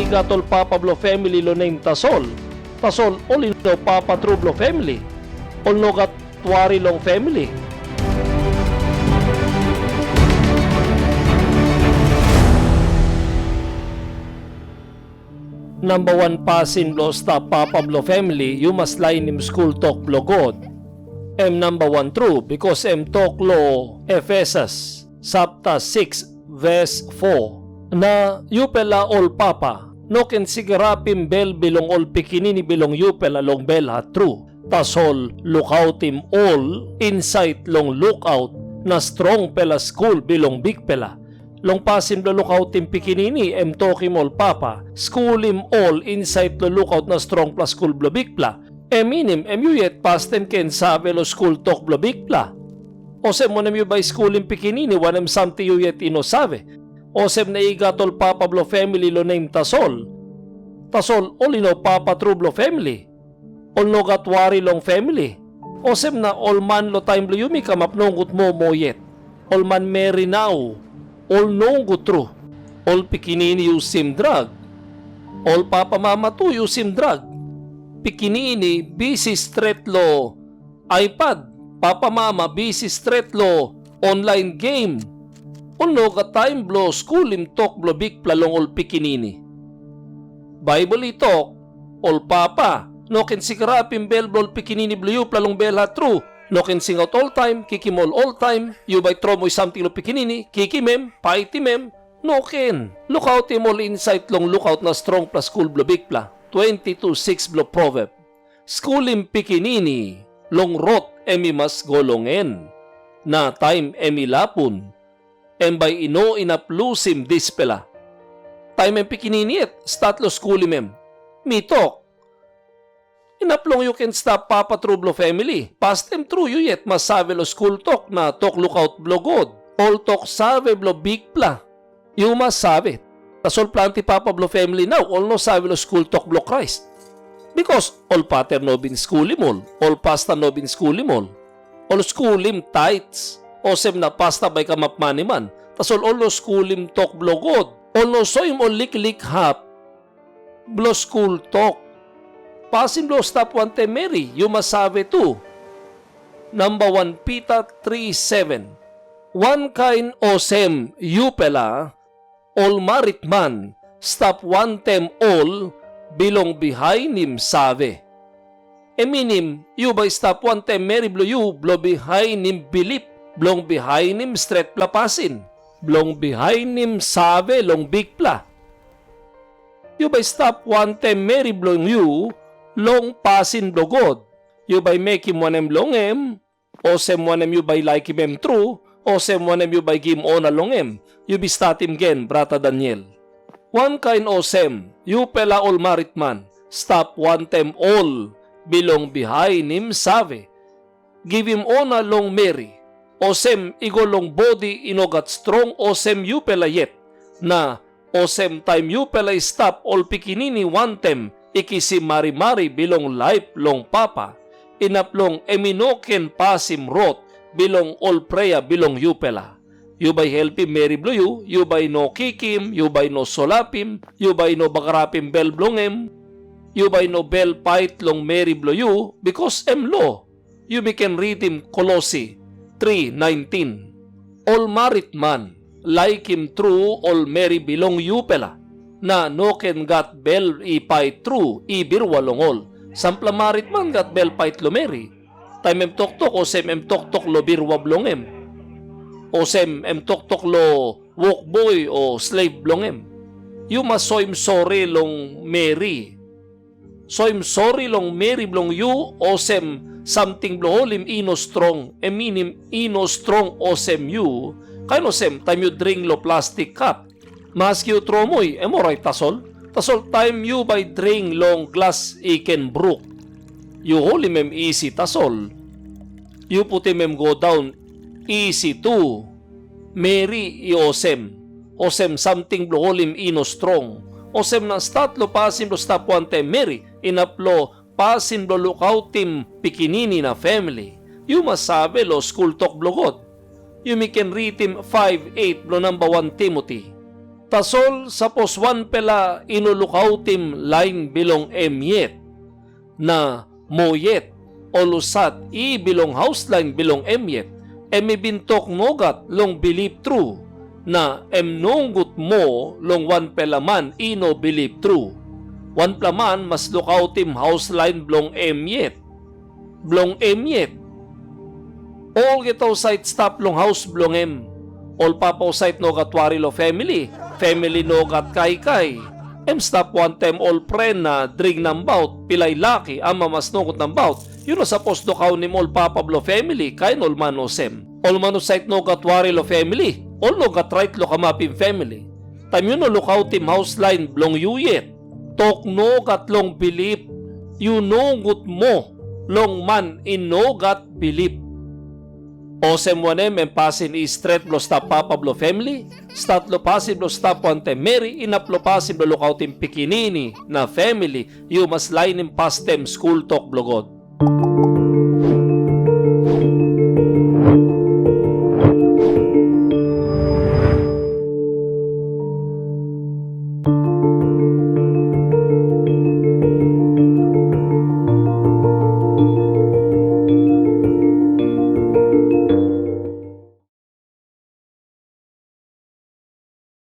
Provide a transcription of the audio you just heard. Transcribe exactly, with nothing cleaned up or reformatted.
i gat ol papa bilong famili long nem tasol. Tasol ol i no papa tru bilong famili. Ol no gat wari long famili. Namba wan pasin bilong stap papa bilong famili, yu mas lainim skul tok bilong God. Em namba wan tru, bikas em tok long Efesus sapta siks ves fo. Na yupela ol papa, no ken sigarapim bel bilong ol pikinini bilong yupela long belhat tru. Tasol lukautim ol insait long lukaut na strongpela skul bilong Bikpela. Long pasin bilong lukautim pikinini, em tokim ol papa, skulim ol insait long lukaut na strongpela skul bilong Bikpela. Em minim, em yu yet pastaim ken save long skul tok bilong Bikpela. Olsem wanem yu bai skulim pikinini, wanem samting yu yet i no save? Olsem na i gat ol papa bilong famili long nem tasol. Tasol ol i no papa tru bilong famili. Ol no gat wari long famili. Olsem na ol man long taim bilong yumi kamap nogut moa moa yet. Ol manmeri nau, ol nogut tru. Ol pikinini yusim drag. Ol papamama tu yusim drag. Pikinini bisi stret long iPad, papamama bisi stret long online game. Ol no gat taim bilong skulim tok bilong Bikpela long ol pikinini. Baibel i tok, ol papa, no ken sigarapim bel bilong ol pikinini bilong yupela long belhat tru. No ken singaut oltaim, kikim ol oltaim, yu bai tromoi samting long pikinini, kikim em, paitim em. No ken. Lukautim ol insait long lukaut na strongpela skul bilong Bikpela, twenti tu siks bilong Proveb. Skulim pikinini long rot em i mas go long en, na taim em i lapun, em bai i no inap lusim dispela. Taim em pikinini yet, stat long skulim em. Mi tok, inap long yu ken stap papa tru bilong famili, pastaim tru yu yet mas save long skul tok na tok lukaut bilong God, ol tok save bilong Bikpela. Yu mas save, tasol planti papa bilong famili nau ol no save long skul tok bilong Krais. Bikas ol pater no bin skulim ol, ol pasta no bin skulim ol. Ol skulim taits, olsem na pasta bai i kamap maniman, tasol ol no skulim tok bilong God. Ol no soim ol liklik hap bilong skul tok. Pasin bilong stap wantaim meri, yu mas save tu. Namba wan Pita tri seven. Wankain olsem yupela, ol marit man, stap wantaim ol bilong bihainim save. Em minim, yu bai stap wantaim meri bilong yu bilong bihainim bilip, bilong bihainim stretpela pasin, bilong bihainim save long Bikpela. Yu bai stap wantaim meri bilong yu long pasin bilong God. Yu bai mekim wanem long em, olsem wanem yu bai laikim em tru, olsem wanem yu bai gim ona long em. Yu bin statim gen, brata Daniel. Wankain olsem, yupela ol marit man, stap wantaim ol bilong bihainim save. Givim ona long meri, olsem i go long bodi i no gat strong olsem yupela yet, na olsem taim yupela i stap ol pikinini wantaim i kisim marimari bilong laip long Papa, inap long em i no ken pasim rot bilong ol prea bilong yupela. Yu bai helpim meri bilong yu, yu bai no kikim, yu bai no solapim, yu bai no bagarapim bel bilong em. Yu bai no bel pait long meri bilong yu, bikas em lo. Yumi ken ritim Kolosi tri naintin. Ol marit man, laikim tru ol meri bilong yupela, na no ken gat bel i pait tru i birua long ol. Sampela marit man gat bel pait long meri, taim em toktok olsem em toktok long birua bilong em, olsem em toktok long wokboi o slep bilong em. Yu mas soim sori long meri. Soim sori long meri bilong yu, olsem samting bilong holim i no strong, em minim i no strong olsem yu, kain olsem taim yu dring long plastik kap. Maski yu tromoi, em orait tasol. Tasol taim yu bai dring long glas i ken bruk, yu holim em isi tasol. Yu putim em go daun isi tu. Meri i olsem, olsem samting bilong holim i no strong. Olsem na stat long pasin bilong stap wantaim meri, inap long pasin bilong lukautim pikinini na famili. Yu mas save long skul tok bilong God. Yumi ken ritim faiv eit bilong namba wan Timoti. Tasol sapos wanpela i no lukautim lain bilong em yet, na moa yet, ol husat i bilong haus lain bilong em yet, em i bin tok nogat long bilip tru, na em nogut moa long wanpela man i no bilip tru. Wanpela man mas lukautim haus lain bilong em yet, bilong em yet. Olgeta husat stap long haus bilong em, ol papa husat no gat wari long famili, famili no gat kaikai, em stap wantaim ol pren na dring nabaut, pilai laki, amamas nogut nabaut, yu no sapos lukautim ol papa bilong famili, kain ol man olsem. Ol man husat no gat wari long famili, ol no gat rait long kamapim famili. Taim yu no lukautim haus lain bilong yu yet, tok nogat long bilip, yu nogut moa long man i no gat bilip. Olsem wanem em pasin i stret bilong stap papa bilong famili? Stat long pasin bilong stap wantaim meri inap long pasin bilong lukautim pikinini na famili, yu mas lainim pastaim skul tok bilong God.